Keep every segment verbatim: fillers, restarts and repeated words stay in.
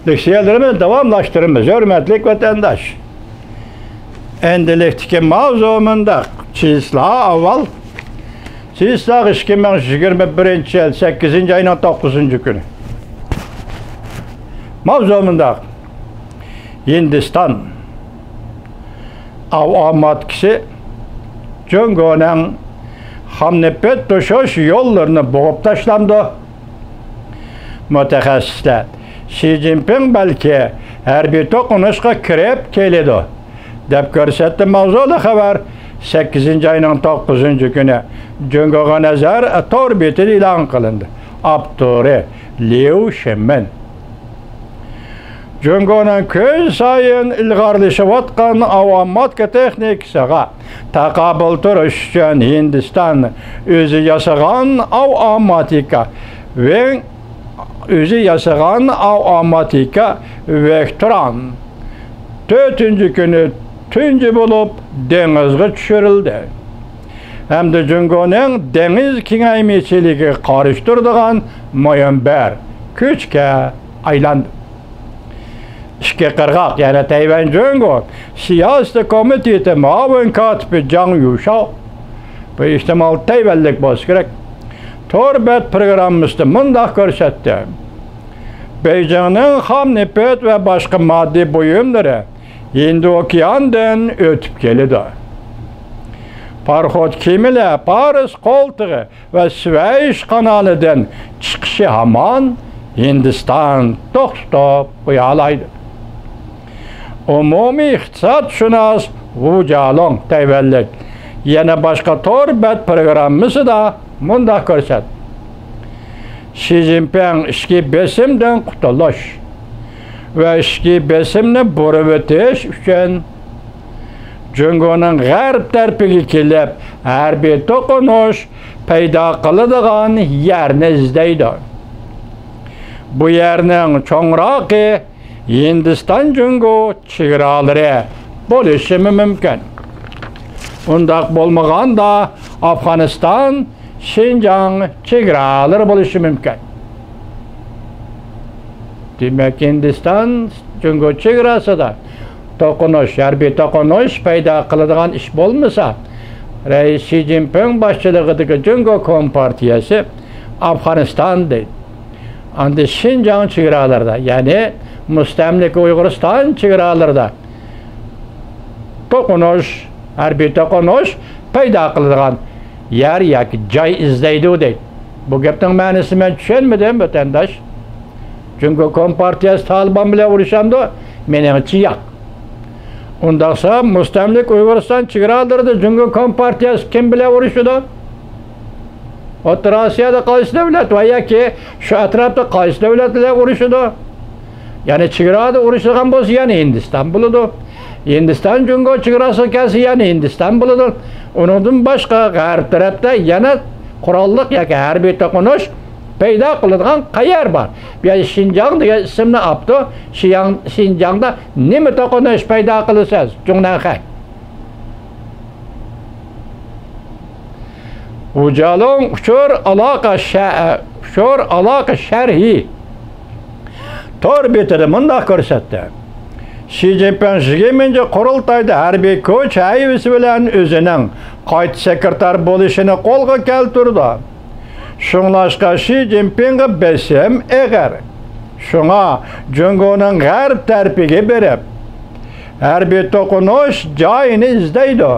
لېكسىيەلىرىمىزنى داۋاملاشتۇرىمىز، ھۆرمەتلىك ۋەتەنداش. ئەمدىلىكتىكى ماۋزۇ مۇنداق. چىسلا ئاۋۋال، چىسلا ئىككى مىڭ يىگىرمە بىرىنچى يىل سەككىزىنچى ئاينىڭ توققۇزىنچى كۈنى. ماۋزۇ مۇنداق. ھىندىستان ئاۋۇ ئامماتكىسى جۇڭگونىڭ خام نېفىت توشۇش يوللىرىنى بوغۇپ تاشلامدۇ؟ مۇتەخەسسىسلەر شى جىنپىڭ بەلكى ھەربىي توقۇنۇشقا كىرىپ كېلىدۇ، دەپ كۆرسەتتى. ماۋزۇلۇق خەۋەر سەككىزىنچى ئاينىڭ توققۇزىنچى كۈنى جۇڭگوغا نەزەر تور بېتىدە ئېلان قىلىندى. ئاپتورى ليۇ شىمىن. جۇڭگونىڭ كۈنسايىن ئىلغارلىشىۋاتقان ئاۋۇ ئامماتكا تېخنىكىسىغا تاقابىل تۇرۇش ئۈچۈن ھىندىستان ئۆزى ياسىغان ئاۋۇ ئامماتىكا ۋېڭ، ئۆزى ياسىغان ئاۋۇ ئامماتىكا ۋېكتران تۆتىنچى كۈنى تۇنجى بولۇپ دېڭىزغا چۈشۈرۈلدى ھەمدە جۇڭگونىڭ دېڭىز كېڭەيمىچىلىكىگە قارشى تۇرىدىغان مۇھىم بىر كۈچكە ئايلاندى. ئىككى قىرغاق، يەنى تەيۋەن جۇڭگو سىياسىي كومىتېتى مۇئاۋىن كاتىپى جاڭ يۇشاۋ، بۇ ئېھتىمال تەيۋەنلىك بولسا كېرەك، تور بەت پروگراممىسىدا مۇنداق كۆرسەتتى: بېيجىڭنىڭ خام نېفىت ۋە باشقا ماددىي بۇيۇملىرى ھىندى ئوكياندىن ئۆتۈپ كېلىدۇ. پاراخوت كېمىلەر پارس قولتۇقى ۋە سۈۋەيش قانالىدىن چىقىشى ھامان ھىندىستان توختىتىپ قويالايدۇ. ئومۇمىي ئىقتىسادشۇناس ۋۇ جيالۇڭ تەيۋەنلىك يەنە باشقا تور بەت پروگراممىسىدا مۇنداق كۆرسەتتى: شى جىنپىڭ ئىچكى بېسىمدىن قۇتۇلۇش ۋە ئىچكى بېسىمنى بۇرىۋېتىش ئۈچۈن جۇڭگونىڭ غەرب تەرىپىگە كېلىپ، ھەربىي توقۇنۇش پەيدا قىلىدىغان يەرنى ئىزدەيدۇ. بۇ يەرنىڭ چوڭراقى ھىندىستان جۇڭگو چېگرالىرى بولۇشىمۇ مۇمكىن. ئۇنداق بولمىغاندا، ئافغانىستان شىنجاڭ چېگرالىرى بولۇشى مۇمكىن. دېمەك، ھىندىستان جۇڭگو چېگراسىدا توقۇنۇش، ھەربىي توقۇنۇش پەيدا قىلىدىغان ئىش بولمىسا، رەئىس شى جىنپىڭ باشچىلىقىدىكى جۇڭگو كومپارتىيەسى ئافغانىستان دەيدۇ. ئاندىن شىنجاڭ چېگرالىرىدا، يەنى مۇستەملىكە ئۇيغۇرىستان چېگرالىرىدا توقۇنۇش، ھەربىي توقۇنۇش پەيدا قىلىدىغان يەر ياكى جاي ئىزدەيدۇ دەيدۇ. بۇ گەپنىڭ مەنىسىنى مەن چۈشەنمىدىم، ۋەتەنداش. جۇڭگو كومپارتىيەسى تالىبان بىلەن ئۇرۇشامدۇ؟ مېنىڭچە ياق. ئۇنداقسا مۇستەملىكە ئۇيغۇرىستان چېگرالىرىدا جۇڭگو كومپارتىيەسى كىم بىلەن ئۇرۇشىدۇ؟ ئوتتۇرا ئاسىيادا قايسى دۆلەت ۋە ياكى شۇ ئەتراپتا قايسى دۆلەت بىلەن ئۇرۇشىدۇ؟ يەنى چېگرادا ئۇرۇشىدىغان بولسا، يەنە ھىندىستان بولىدۇ. ھىندىستان جۇڭگو چېگراسىغا كەلسە، يەنە ھىندىستان بولىدۇ. ئۇنىڭدىن باشقا غەرب تەرەپتە يەنە قوراللىق ياكى ھەربىي توقۇنۇش پەيدا قىلىدىغان قەيەر بار؟ بۇ يەردە شىنجاڭ دېگەن ئىسىمنى ئاپتۇ. شىياڭ-، شىنجاڭدا نېمە توقۇنۇش پەيدا قىلىسىز، جۇڭنەنخەي؟ ۋۇجالوڭ ئۇچۇر ئالاقە شە-، ئۇچۇر ئالاقە شەرھى تور بېتىدە مۇنداق كۆرسەتتى: شى جىنپىڭ يىگىرمىنچى قۇرۇلتايدا ھەربىي كۈچ ھەيۋىسى بىلەن ئۆزىنىڭ قايتا سېكرېتار بولۇشىنى قولغا كەلتۈرىدۇ. شۇڭلاشقا شى جىنپىڭغا بېسىم ئېغىر. شۇڭا جۇڭگونىڭ غەرب تەرىپىگە بېرىپ، ھەربىي توقۇنۇش جايىنى ئىزدەيدۇ.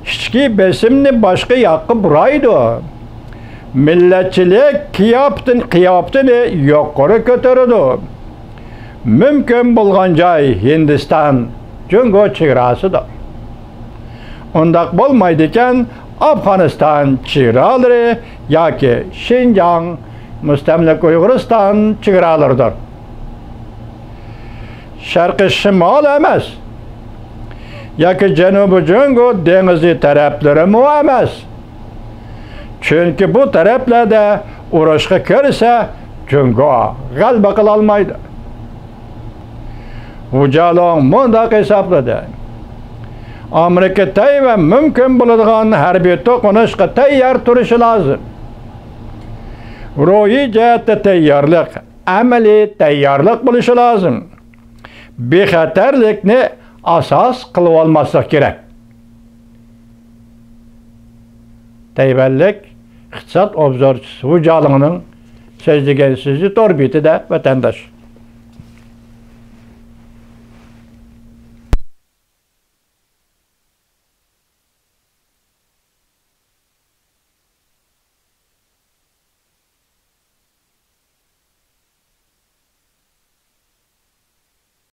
ئىچكى بېسىمنى باشقا ياققا بۇرايدۇ. مىللەتچىلىك قىياپىتىن-، قىياپىتىنى يۇقىرى كۆتۈرىدۇ. مۇمكىن بولغان جاي ھىندىستان، جۇڭگو چېگراسىدۇر. ئۇنداق بولمايدىكەن، ئافغانىستان چېگرالىرى ياكى شىنجاڭ، مۇستەملىكە ئۇيغۇرىستان چېگرالىرىدۇر. شەرقىي شىمال ئەمەس ياكى جەنۇبىي جۇڭگو دېڭىزى تەرەپلىرىمۇ ئەمەس. چۈنكى بۇ تەرەپلەردە ئۇرۇشقا كىرسە، جۇڭگو غەلىبە قىلالمايدۇ. ۋۇجالوڭ مۇنداق ھېسابلىدى: ئامېرىكا تەيۋەن مۇمكىن بولىدىغان ھەربىي توقۇنۇشقا تەييار تۇرۇشى لازىم. روھىي جەھەتتە تەييارلىق ئەمەلىي تەييارلىق بولۇشى لازىم. بىخەتەرلىكنى ئاساس قىلىۋالماسلىق كېرەك. تەيۋەنلىك ئىقتىساد ئوبزورچىسى ۋۇ جياڭلىڭنىڭ سۆزلىگەن سۆزى تور بېتىدە، ۋەتەنداش.